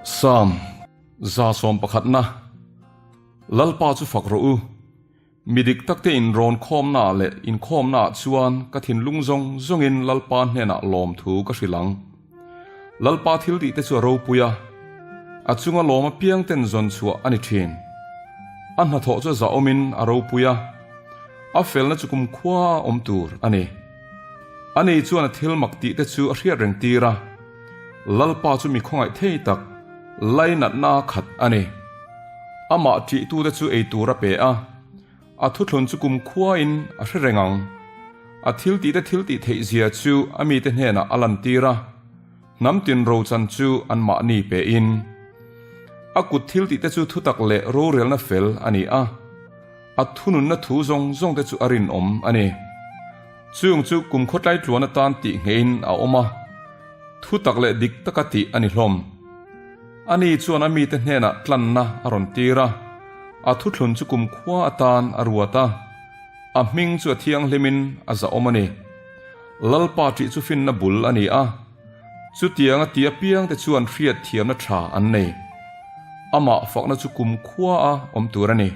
Psalm 111 Lalpa chu fak rawh u. Mi dik takte inrawn khawmnaah leh inkhawmnaah chuan ka thinlung zawng zawngin Lalpa hnenah lawmthu ka hrilh ang. Lalpa thil tihte chu a ropui a, a chunga lawm apiang ten zawn chhuah a ni thin. A hnathawh chu a zahawmin a ropui a, a felna chu kumkhua awm tur a ni. Ani chuan a thil mak tihte chu a hriat reng tir a, Lalpa chu mi khawngaih thei tak, lainatna khat a ni. Amah ṭihtute chu ei tur a pe a, a thuthlun chu kumkhuain a hre reng ang. A thiltihte thiltih theihzia chu a mite hnenah a lantir a, hnam tin rochan chu anmahni pein. A kut thiltihte chu thutak leh rorelna fel a ni a, a thununna thu zawng zawngte chu a rinawm a ni. Chung chu kumkhaw tlaitluan atan tih ngeiin a awm a, thutak leh dik taka tih a ni hlawm. Ani chuan a mite hnenah tlanna a rawn tir a, a thuthlun chu kumkhua atan a ruat a, a hming chu a thianghlimin a zahawm a ni. Lalpa ṭih chu finna bul a ni a, chutiang a ti apiangte chuan hriatthiamna ṭha an nei. Amah fakna chu kumkhua a awm tur a ni.